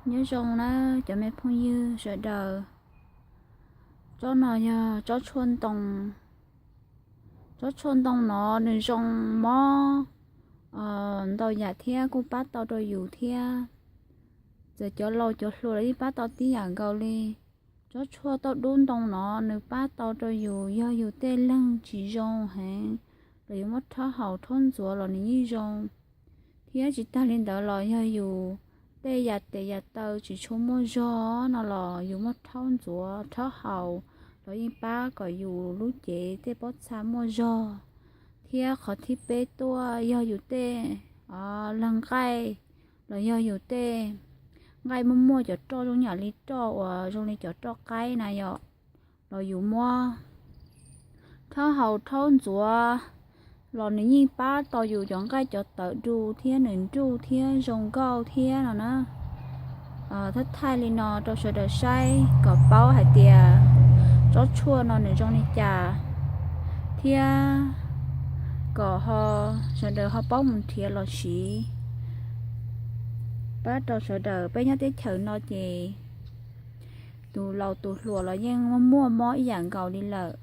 Nyob zoo na cov me phooj ywg sawv daws, tsob no yog tsob tshuaj ntoo. Tsob tshuaj ntoo no nws zoo mob ntau yam thiab kuj pab tau rau yus thiab. Txawm cov laus cov hluas los yeej pab tau tib yam nkaus li. Tsob tshuaj tauj dub ntoo no nws pab tau rau yus yog yus tej leeg tsis zoo heev, los yus muab rhaub haus rhaub ntxuav los nws yeej zoo. Thiab tsis tag li ntawd los yog yus tej yam tes yam taw tsis tshua muaj zog no los yus muab rhaub ntxuav rhaub haus los yeej pab kom yus lub cev tej pob txha muaj zog. Thiab qhov thib peb tuaj yog yus tej leeg nqaij los yog yus tej nqaij muaj muaj cov roj zoo yam li roj uas zoo li cov roj qaib na yom, los yus muab rhaub haus rhaub ntxuav los nws yeej pab tau yus cov nqaij cov tawv du thiab nws nruj thiab zoo nkauj thiab no na. Thaij thaij li no rau sawv daws saib kom paub hais tias tsob tshuaj no nws zoo li cas thiab kom ho sawv daws ho paub mus nrhiav los siv. Pab rau sawv daws, peb nyob teb chaws no ces tus laus tus hluas los yeej muaj mob ib yam nkaus li lawm.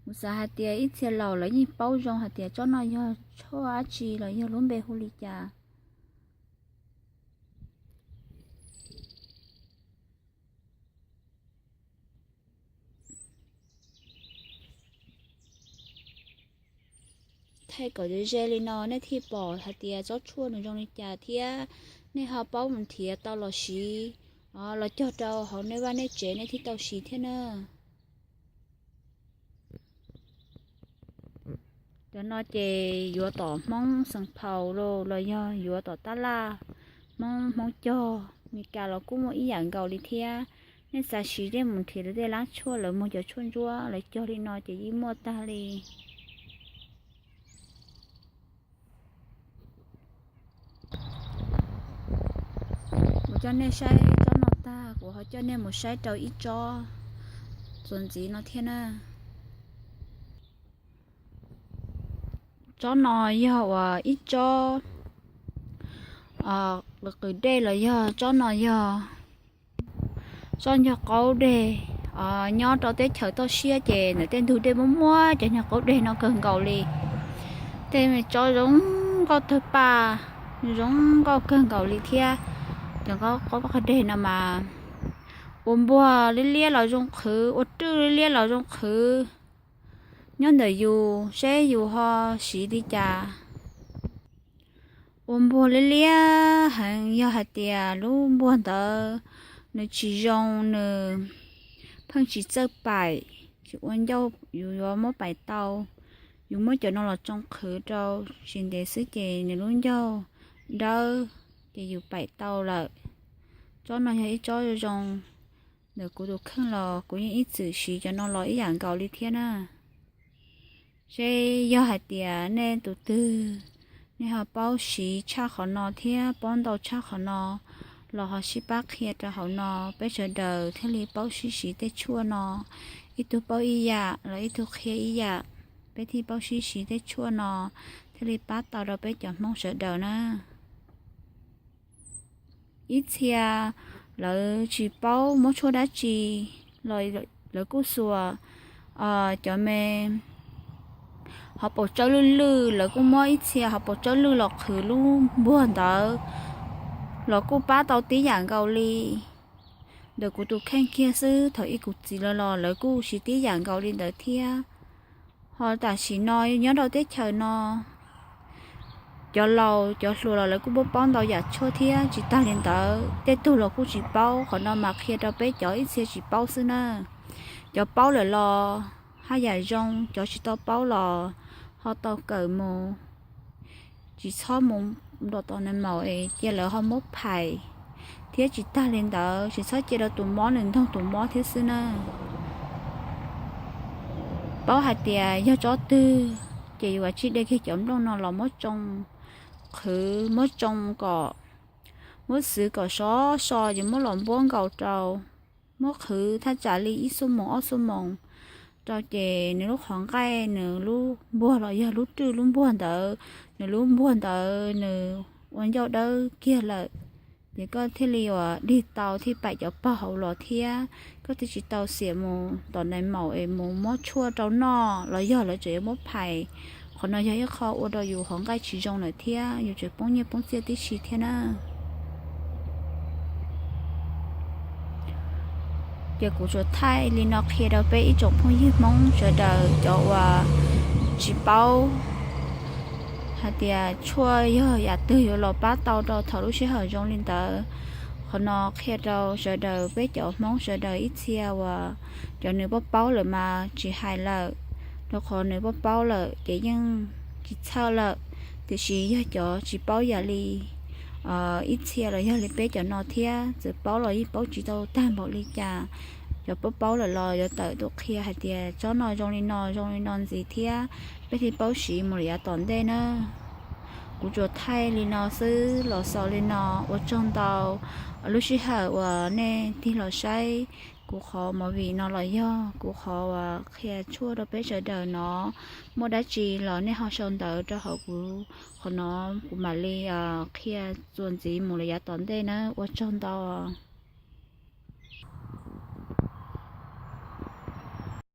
Kuv xav hais tias ib txhia laus lawv yeej paub zoo hais tias tsob no yog tshuaj dab tsi los yog lub npe hu li cas. Thaij kom ze ze li no nej thiaj pom hais tias tsob tshuaj nws zoo li cas thiab nej ho paub mus nrhiav tau los siv, los cog rau hauv nej vaj nej tsev nej thiaj tau siv thiab na. Cov no ces yuav tom Hmoob Xeev Phaus los yog yuav tom tab laj Hmoob, Hmoob Cog, Meskas los kuj muaj ib yam nkaus li thiab. Nej xav siv tej mus nrhiav tej lab tshuaj lawv muag cov tshuaj ntsuab lawv cog li no ces yeej muaj tag li. Kuv coj nej saib tsob no tag kuv ho coj nej mus saib rau ib tsob txuas ntxiv no thiab na. Tsob no yog uas ib tsob qws dej los yog tsob no yog tsob ncog qaub deg. Nyob rau teb chaws toj siab ces ntawm tej ntug dej muaj muab cov ncog qaub deg no kawg nkaus li. Tej tsob zoo nkauj tawg paj, zoo nkauj kawg nkaus li thiab. Cov qaub deg no mas ua npuag liab liab los zoo qhwv, ua rwj liab liab los zoo qhwv. Nyob ntawm yus seb yus ho siv li cas. Ua npuag liab liab heev, yog hais tias lub npuag ntawd nws tsis zoo, nws pheej tsis txawj paim, tsis ua ncauj yus yuav muab paim tau. Yus muab cov no los tsoo qhwv rau tsis ntev xwb ces nws lub ncauj dawb ces yus paim tau lawm. Tsob no yog ib tsob zoo zoo, ntawm kuv tus kheej los kuv yeej ib txwm siv cov no los ib yam nkaus li thiab na. Seb yog hais tias nej tus twg, nej ho paub siv tshaj qhov no thiab paub ntau tshaj qhov no los ho sib pab qhia rau hauv no, peb sawv daws thiaj li paub sib siv tej tshuaj no. Ib tug paub ib yam los ib tug qhia ib yam, peb thiaj paub sib siv tej tshuaj no thiaj li pab tau rau peb cov Hmoob sawv daws na. Ib txhia lawv tsis paub muab tshuaj dab tsi los lawv kuj xuas cov me hauv paus tsawb lwj lwj, lawv kuj muab ib txhia hauv paus tsawb lwj los qhwv lub npuag ntawd los kuj pab tau tib yam nkaus li. Ntawm kuv tus kheej kiag xwb, thaum ib kuv txiv lawv los lawv kuj siv tib yam nkaus li ntawd thiab. Ho tam sim no nyob rau teb chaws no, cov laus cov hluas los lawv kuj paub paub ntau yam tshuaj thiab. Tsis tag li ntawd tej tug los kuj tsis paub, qhov no mas qhia rau peb cov ib txhia tsis paub xwb na. Cov paub lawm los haj yam zoo, cov tsis tau paub los ho tau kawm mus. Tsis txhob mus nrog tom nais maum es cia lawv ho muab phais, thiab tsis tag li ntawd tsis txhob cia rau tus mob nws ntoog tus mob thiab xwb na. Paub hais tias yog tsob twg ces yus kav tsij de kiag cov nplooj no los muab tsoo qhwv, muab tsoo kom, muab xwv kom sov so, yus muab los npuab nkaus rau, muab qhwv thaj tsam li ib xuab moos ob xuab moos, rau ces nws lub qhov nqaij, nws lub npuag los yog lub rwj lub npuag ntawd, nws lub npuag ntawd nws ua ncauj dawb kiag lawm. Ces koj thiaj li uas dig tau thiaj paim cov pog hauv los thiab, koj thiaj tsis tau xiam mus tom nais maum es mus muab tshuaj rau noj los yog lawv tseem yuav muab phais. Qhov no yog ib qho ua rau yus qhov nqaij tsis zoo lawm thiab yus tseem poob nyiaj poob txiaj tib si thiab na. Ces kuv tsuas thaij li no qhia rau peb ib tsoom phooj ywg Hmoob sawv daws cov uas tsis paub hais tias tshuaj yog yam twg yuav los pab tau rau thaum lub sij hawm zoo li ntawd. Qhov no qhia rau sawv daws peb cov Hmoob sawv daws ib txhia uas cov nws paub paub lawm mas tsis hais lawm, rau qhov nws paub paub lawm ces yeej tsis txhawj lawm. Tiam sis yog cov tsis paub yam li ib txhia los yog li peb cov no thiab txawm paub los yeej paub tsis tau tag npaum li cas. Cov paub paub lawm los yuav tawm tuaj qhia hais tias tsob no zoo li no zoo li no ntxiv thiab peb thiaj paub siv mus lawm yav tom ntej na. Kuv tsuas thaij li no xwb los xaus li no, ua tsaug ntau. Lub sij hawm uas nej tig los saib kuv qhov movie no los yog kuv qhov uas qhia tshuaj rau peb sawv daws no, muaj dab tsi los nej ho sau ntawv rau hauv kuv qhov no, kuv mam li qhia txuas ntxiv mus lawm yav tom ntej na. Ua tsaug ntau.